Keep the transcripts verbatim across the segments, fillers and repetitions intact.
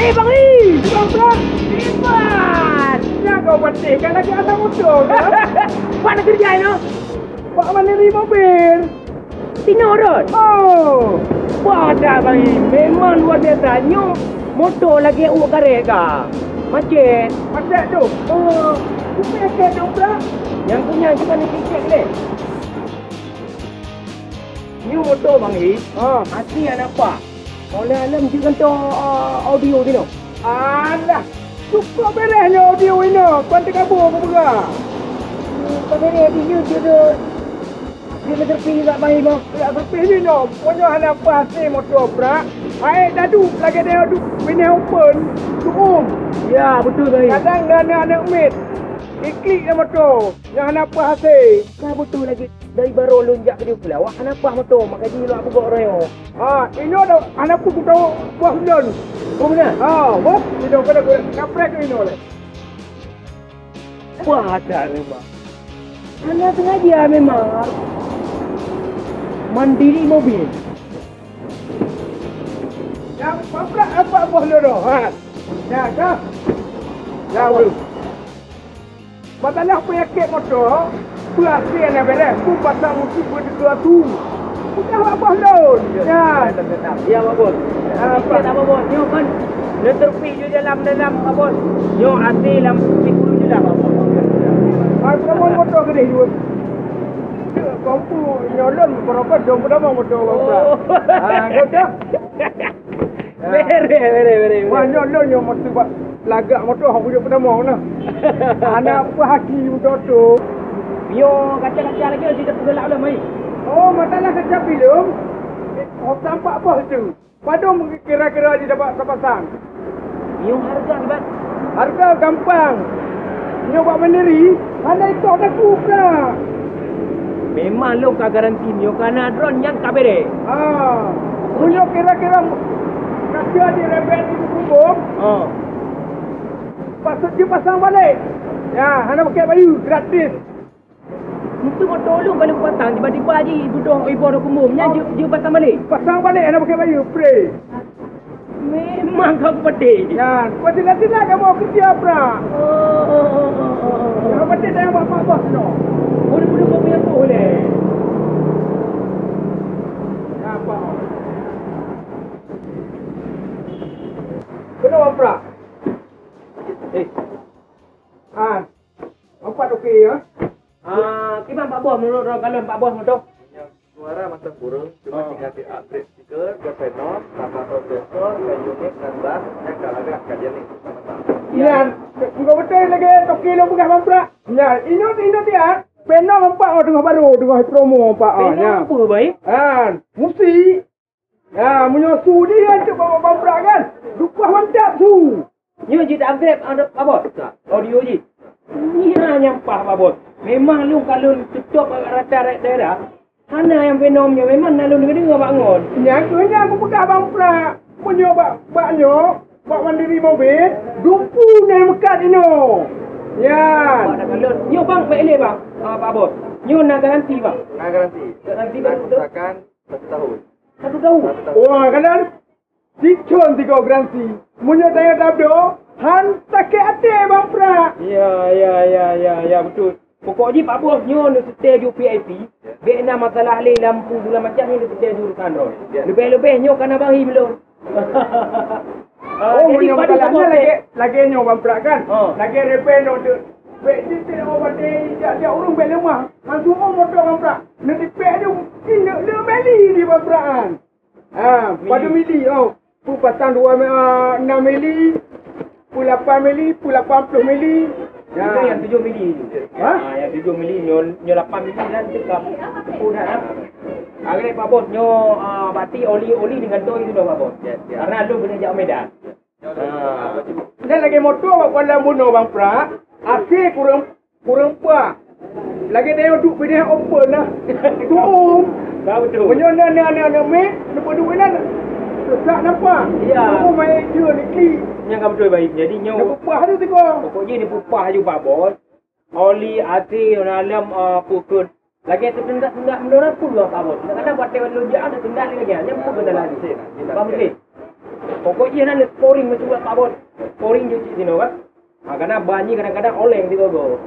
Eh, Bang Ri! Bang Bram! Hebat! Nyan kau patéh, kan lagi anak muda, kan? Buat nak kerja, you know? Pak Mandiri mobil. Tino rot. Oh. Wah, dah, Bang Ri. Memang luar biasa. Nyoe moto lagi uek karet ka. Macet. Macet tu. Oh. Bukan macet tu, Bram. Yang punya juga ni tiket ni. Nyoe moto, Bang Ri. Ha. Asli anak pak. Oleh alam jeuet kantô, ah, audio tinoe. Alah, cukup beres nyoe audio inoe, kon teukabu keu peugah. Hmm, kon beres audio jeuet, jeuet, jeuet neuteurpi bak Bang Ri mah. Ya, teurpi inoe, meunyoe hana pah até moto brak, aé dadu lagèe dayah du-, binéh open, duum. Ya, beutôi, Bang Ri. Kadang na aneuk-aneuk miet, iklik lé moto, nyang hana pah até. Ka beutôi lagèe dari barô lôn jak keudéh u Peulawak, hana pah moto, maka jih lôn peugot royok. Ha, inoe dah hana peue kutawök boh lôn. Oh, beuna? Ha, boh, inoe kena guna kaprek inoe lé. Wah, ada memang. Hana sengaja memang. Mandiri mobil. Yang pabrak apa boh lôn, ha? Dah, dah. Dah, baru. Masalah peunyakét moto, peue até hana bérés, peue pasang musik beudeukeue su. Peugah bak boh lôn. Ya. Ya, Pak Bos. Ah, Pak. Apa, Bos? Nyoe kan neuteurpi ju dalam-dalam, Pak Bos. Nyoe até lam musik beudeukeue ju dalam, Pak Bos. Ah, peudamong moto keudeh dua. Kompu nyoe lôn beurapa dong peudamong moto, Pak. Oh. Ah, kau dah. Bere, bere, bere, bere. Wah, nyoe lôn nyoe moto bak lagak moto hok kujok peutamong nah. Aneuk peuhaki moto tu. Yo, kaca-kaca lagi, oh, cerita peugelak lom, ai. Oh, masalah kaca filem. Oh, tampak apa tu? Padum kira-kira di dapat sepasang. Nyoe hareuga kiban? Hareuga gampang. Nyoe bak Mandiri, hana itoh daku ka. Memang lôn ka garanti nyoe kana droen nyang ka bere. Ha. Meunyoe kira-kira kaca di rebet di kubung. Ha. Patut jipasang balek. Ya, hana pakai bayeue, gratis. Untuk moto lôn kalau kupasang, tiba-tiba ji beudôh iboh dok umum, nyan jeuet, jeuet pasang balik. Pasang balik, hana pakai bayeue, free. Memang ka kupeudeh. Nyan, kupeudeh nanti nak kamu kerja pula. Oh, oh, oh, oh, oh, oh. Kalau peudeh saya buat mak bos tu. Boleh, boleh, boleh, boleh. Apa? Kena apa? Eh. Ah. Empat okey, ya? Ah, kiban Pak Bos, menurut droe kalon Pak Bos moto? Suara mantong kurang, cuma tinggal di upgrade stiker, ke panel, tambah prosesor, ke unit, dan bas, nyang ka lagak ka jadi sama-sama. Nyan, bukan betul lagi, toke lôn peugah bang Prak. Nyan, ingat, ingat ya, panel empat oh tengah baru, tengah promo empat oh, panel nyan. Apa, baik? Ah, musik. Ha, meunyoe su jih nyan cok bak Bang Prak kan, dukah mantap su. Nyoe jih ta-upgrade, ah, Pak Bos. Audio jih. Nyan nyang paih, Pak Bos. Memang lôn ka lôn tutôp rata daerah. Hana nyang fenom nyoe, memang na lôn deungoe bak ngon. Nyan keuh nyang kupeugah Bang Prak. Meunyoe bak, bak nyoe, bak Mandiri Mobil, dumpeue na meukat inoe. Nyan. Nyoe Bang, bèk lé Bang. Ah, Pak Bos. Nyoe na garanti, Bang. Na garanti. Garanti baru tu. Satu tahun. Satu tahun. Satu tahun. Wah, kadang sicon tiga garansi. Meunyoe tanyoe tabdo, han sakét até Bang Prak. Ya, ya, ya, ya, ya, betul. Pokok jih Pak Bos nyoe neuseutée ju V I P. Ya. Bèk na masalah lé lampu segala macam nyoe neuseutée ju urusan droe. Ya. Leubeh-leubeh nyoe kana Bang Him lôn. Ah, oh, jadi meunyoe pada masalah Bang nyoe lagèe, lagèe nyoe Bang Prak kan? Ha. Lagèe repen nyoe tu. Bèk jiteunoe batèe jak-jak ureueng bèk leumah. Langsung oh moto Bang Prak. Neutipék ju, indak le mili di Bang Prak kan. Ha, pada mili, oh. Pu pasang dua me-, ah, enam mili, pu lapan mili, pu lapan puluh mili. Itu yang tujuh mili itu. Ha? Ah, yang tujuh mili, nyo, nyo lapan mili kan tu ka tepu dah, ha? Akhirnya Pak Bos, nyo, ah, bati oli, oli dengan tu itu dah, Pak Bos. Ya, ya. Karena lu kena jak Medan. Ha. Dan lagèe moto awak Kuala Bunoe Bang Prak, akhé kurang Kureueng pah. Lagèe tanyoe duek binéh open lah. Tuum. Ka beutôi. Meunyoe na aneuk-aneuk miet, neupeuduek inan. Seusak nampak. Ya. Tuum ayat jeuet nikli. Nyang ka beutôi baik. Jadi nyoe neupupah tu tiga. Pokok jih neupupah aju Pak Bos. Oli, A C, dalam, ah, pukul. Lagèe teuseundak-seundak meunurot pun Pak Bos. Kadang-kadang watèe lôn jak teuseundak lagèe nyan. Nyan pun kena lagi. Pak Musin. Pokok jih na scoring meusurat Pak Bos. Scoring jih cit sinoe kan. Ha, karena ban jih kadang-kadang oleng sigoe-goe.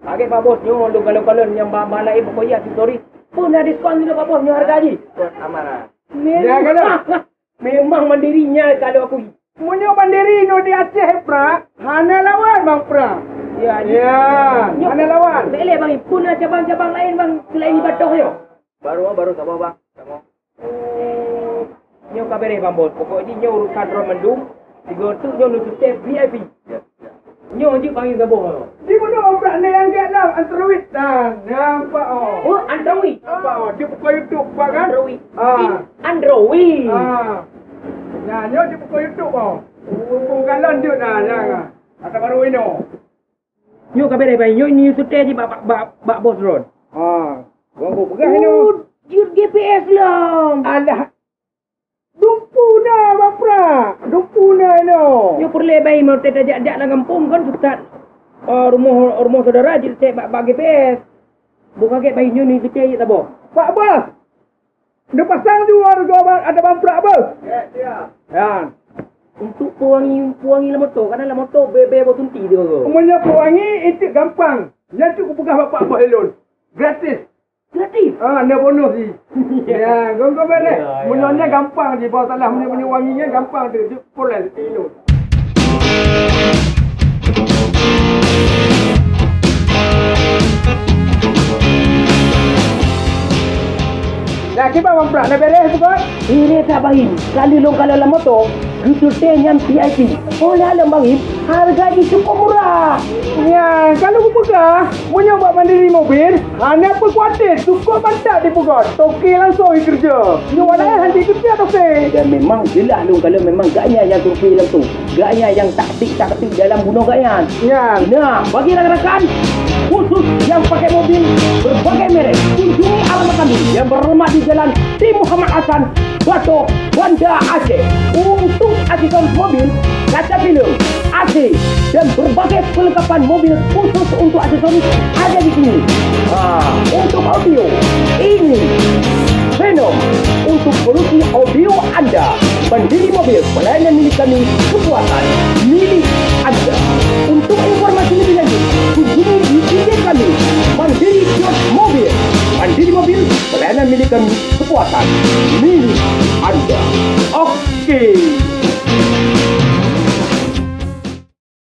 Lagèe Pak Bos nyoe lôn kalon-kalon nyang ban-ban laén pokok jih tutorial. Peue na diskon sigoe Pak Bos nyoe harga jih? Amanah. Ya, kan? Memang mandiri nyan kalau aku. Meunyoe mandiri nyoe di Aceh, Pra, hana lawan, Bang Pra. Ya, ya, hana lawan. Bèk lé, Bang, peue na cabang-cabang laén, Bang, selain di Batoh nyoe? Baru, baru saboh, Bang. Saboh. Oh, nyoe ka beres, Bang Bos. Pokok jih nyoe urusan droe mandum. Sigoe teuk nyoe neusutée V I P. Ya, ya. Nyoe jeuet panggil saboh. Di mana orang nak yang dia nak Android dah. Nampak oh. Oh, Android. Nampak oh. Dia buka YouTube, buka kan? Android. Ah. Android. Ah. Nah, nyoe dia buka YouTube oh. Bukan lanjut dah, jangan. Kata baru ini. Nyoe ka beres, Bang. Nyoe ni sutée jih bak, bak, bak, bak bos droen. Ha. Ganggu peugah ni. Oh, jeuet G P S lom. Alah. Dumpeue na, Bang Pra. Dumpeue na inoe. Nyoe peureulée, Bang, meunyoe tajak-jak lam gampông kan susah. Ah, rumoh, rumoh saudara jeuet cek bak, bak G P S. Bukon kagèt, Bang, nyoe ni sutée jih saboh. Pak Bos. Neupasang ju hareuga ba-, ada Bang Pra beuh. Ya, ya. Ya. Untuk pewangi, pewangi lam moto, karena lam moto bèe-bèe boh sunti tu. Meunyoe pewangi, itu gampang. Nyan tu kupeugah bapak boh lôn. Gratis. Gratis? Ah, ada bonus ni. Ya, gom-gom beres. Ya, ya, meunyoe nyan ya. Gampang je, bawa salah meunyoe, meunyoe wangi nyan gampang tu. Pulai sikilo. Nah, kiban Bang Prak, na beres bukon? Beres that, Bang Im. Kali lôn kalon lam moto, geusutée nyan V I P. Oleh lôn, Bang Im, harga jih cukup murah. Nyan, kalau kupeugah, meunyoe bak Mandiri Mobil, hana peukuatir, cukup mantap dipeugah. Toke langsung jikeureuja. Nyoe awak laén hana jikeureuja toke. Dan memang jeulaih lôn kalon memang gobnyan nyang survei langsung. Gobnyan nyang taktik-taktik dalam bunoe gobnyan. Ya. Nah, bagi rakan-rakan khusus yang pakai mobil berbagai merek, kunjungi alamat kami yang beralamat di Jalan Tun Muhammad Hasan, Batoh, Banda Aceh. Untuk aksesoris mobil, kaca film, A C, dan berbagai perlengkapan mobil khusus untuk aksesoris ada di sini. Ha, untuk audio, ini Venom untuk solusi audio anda. Mandiri Mobil, pelayanan milik kami, kepuasan milik anda. Untuk informasi lebih lanjut, kunjungi di I G kami, mandiri dot mobil. Mandiri Mobil, pelayanan milik kami, kepuasan milik anda. Oke.